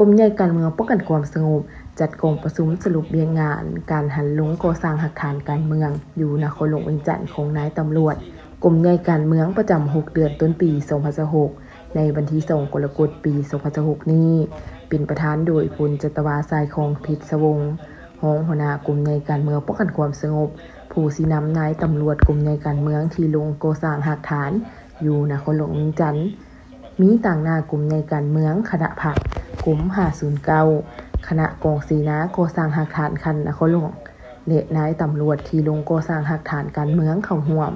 ກົມໃຫຍ່ການເມືອງປ້ອງກັນຄວາມສະຫງົບ ຈັດກອງປະຊຸມສະຫຼຸບວຽກງານການຫັນລົງກໍ່ສ້າງຮາກຖານການເມືອງ ຢູ່ນະຄອນຫຼວງວຽງຈັນ ຂອງນາຍຕຳຫຼວດກົມໃຫຍ່ການເມືອງປະຈຳຫົກເດືອນຕົ້ນປີສອງພັນຊາວຫົກ ໃນວັນທີສອງ ກໍລະກົດ ປີສອງພັນຊາວຫົກນີ້ ເປັນປະທານໂດຍ ພົນຈັດຕະວາ ສາຍຄອງ ພິດສະວົງ ຮອງຫົວໜ້າກົມໃຫຍ່ການເມືອງປ້ອງກັນຄວາມສະຫງົບ, ຜູ້ຊີ້ນຳນາຍຕຳຫຼວດກົມໃຫຍ່ການເມືອງທີ່ລົງກໍ່ສ້າງຮາກຖານຢູ່ນະຄອນຫຼວງວຽງຈັນ. ມີຕາງໜ້າກົມໃຫຍ່ການເມືອງ, ຄະນະພັກ, ກົມຫ້າສູນເກົ້າ, ຄະນະກອງເສນາກໍ່ສ້າງຮາກຖານຂັ້ນນະຄອນຫຼວງ ແລະ ນາຍຕຳຫຼວດທີ່ລົງກໍ່ສ້າງຮາກຖານການເມືອງເຂົ້າຮ່ວມ.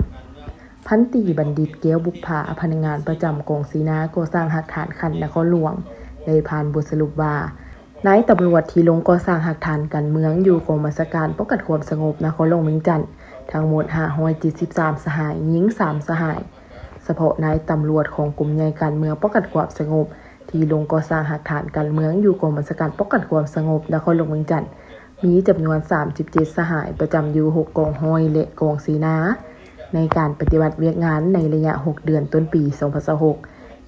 ພັນຕີບັນດິດ ແກ້ວບຸບຜາ ພະນັກງານປະຈຳກອງເສນາກໍ່ສ້າງຮາກຖານຂັ້ນນະຄອນຫຼວງ ໄດ້ຜ່ານບົດສະຫຼຸບວ່າ ນາຍຕຳຫຼວດທີ່ລົງກໍ່ສ້າງຮາກຖານການເມືອງຢູ່ກອງບັນຊາການປ້ອງກັນຄວາມສະຫງົບນະຄອນຫຼວງວຽງຈັນ ທັງໝົດຫ້າຮ້ອຍເຈັດສິບສາມສະຫາຍ, ຍິງສາມສະຫາຍ. ສະເພາະນາຍຕຳຫຼວດຂອງກົມໃຫຍ່ການເມືອງປ້ອງກັນຄວາມສະຫງົບ ທີ່ລົງກໍ່ສ້າງຮາກຖານການເມືອງຢູ່ກອງບັນຊາການປ້ອງກັນຄວາມສະຫງົບນະຄອນຫຼວງວຽງຈັນ ມີຈຳນວນສາມສິບເຈັດສະຫາຍ ປະຈຳຢູ່ຫົກກອງຮ້ອຍ ແລະ ກອງເສນາ. ໃນການປະຕິບັດວຽກງານໃນໄລຍະຫົກເດືອນຕົ້ນປີສອງພັນຊາວຫົກ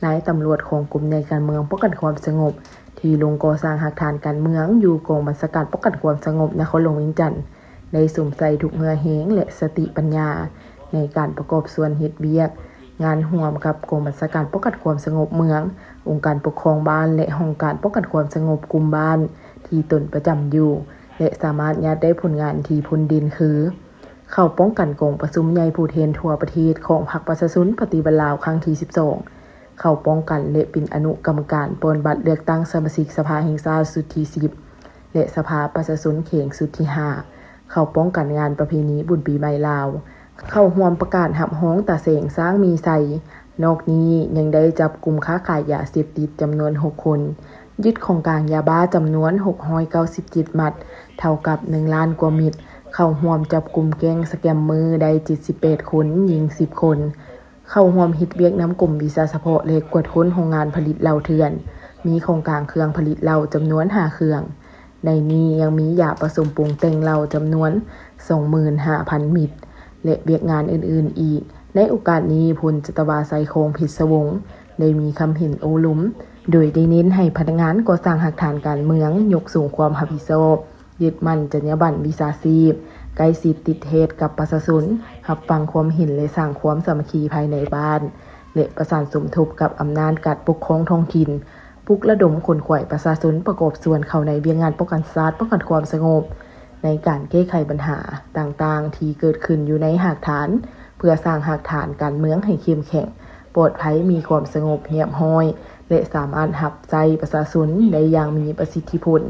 ນາຍຕຳຫຼວດຂອງກົມໃຫຍ່ການເມືອງປ້ອງກັນຄວາມສະຫງົບ ທີ່ລົງກໍ່ສ້າງຮາກຖານການເມືອງຢູ່ກອງບັນຊາການປ້ອງກັນຄວາມສະຫງົບນະຄອນຫຼວງວຽງຈັນ ໄດ້ສຸມໃສ່ທຸກເຫື່ອແຮງ ແລະ ສະຕິປັນຍາ ໃນການປະກອບສ່ວນເຮັດວຽກງານຮ່ວມກັບກອງບັນຊາການປ້ອງກັນຄວາມສະຫງົບເມືອງ, ອົງການປົກຄອງບ້ານ ແລະ ຫ້ອງການປ້ອງກັນຄວາມສະຫງົບກຸ່ມບ້ານທີ່ຕົນປະຈຳຢູ່ ແລະ ສາມາດຍາດໄດ້ຜົນງານທີ່ພົ້ນເດັ່ນຄື ເຂົ້າປ້ອງກັນກອງປະຊຸມໃຫຍ່ຜູ້ແທນທົ່ວປະເທດຂອງພັກປະຊາຊົນປະຕິວັດລາວຄັ້ງທີສິບສອງ, ເຂົ້າປ້ອງກັນ ແລະ ເປັນອະນຸກຳມະການປ່ອນບັດເລືອກຕັ້ງສະມາຊິກສະພາແຫ່ງຊາດຊຸດທີສິບ ແລະ ສະພາປະຊາຊົນແຂວງຊຸດທີຫ້າ, ເຂົ້າປ້ອງກັນງານປະເພນີບຸນປີໃໝ່ລາວ, ເຂົ້າຮ່ວມປະກາດຮັບຮອງຕາແສງຊ້າງມີໄຊ. ນອກນີ້ຍັງໄດ້ຈັບກຸ່ມຄ້າຂາຍຢາເສບຕິດຈຳນວນຫົກຄົນ, ຍຶດຂອງກາງຢາບ້າຈຳນວນຫົກຮ້ອຍເກົ້າສິບເຈັດມັດ, ເທົ່າກັບໜຶ່ງລ້ານກວ່າເມັດ, ເຂົ້າຮ່ວມຈັບກຸ່ມແກ້ງສະແກມເມີໄດ້ເຈັດສິບແປດຄົນ, ຍິງສິບຄົນ. ເຂົ້າຮ່ວມເຮັດວຽກນຳກົມວິຊາສະເພາະ ແລະ ກວດຄົ້ນໂຮງງານຜະລິດເຫຼົ້າເຖື່ອນ, ມີຂອງກາງເຄື່ອງຜະລິດເຫຼົ້າຈຳນວນຫ້າເຄື່ອງ. ໃນນີ້ຍັງມີຢາປະສົມປຸງແຕ່ງເຫຼົ້າຈຳນວນສອງໝື່ນຫ້າພັນເມັດ ແລະ ວຽກງານອື່ນໆອີກ. ໃນໂອກາດນີ້, ພົນຈັດຕະວາ ໄຊຄອງ ເພັດສະວົງ ໄດ້ມີຄຳເຫັນໂອ້ລົມ, ໂດຍໄດ້ເນັ້ນໃຫ້ພະນັກງານກໍ່ສ້າງຮາກຖານການເມືອງຍົກສູງຄວາມຮັບຜິດຊອບ, ຍຶດໝັ້ນຈັນຍາບັນວິຊາຊີບ, ໃກ້ຊິດຕິດແທດກັບປະຊາຊົນ, ຮັບຟັງຄວາມເຫັນ ແລະ ສ້າງຄວາມສາມັກຄີພາຍໃນບ້ານ ແລະ ປະສານສົມທົບກັບອຳນາດການປົກຄອງທ້ອງຖິ່ນ, ປຸກລະດົມຂົນຂວາຍປະຊາຊົນປະກອບສ່ວນເຂົ້າໃນວຽກງານປ້ອງກັນຊາດ, ປ້ອງກັນຄວາມສະຫງົບ, ໃນການແກ້ໄຂບັນຫາຕ່າງໆທີ່ເກີດຂຶ້ນຢູ່ໃນຮາກຖານ, ເພື່ອສ້າງຮາກຖານການເມືອງໃຫ້ເຂັ້ມແຂງ, ປອດໄພ, ມີຄວາມສະຫງົບຮຽບຮ້ອຍ ແລະ ສາມາດຮັບໃຊ້ປະຊາຊົນໄດ້ຢ່າງມີປະສິດທິຜົນ.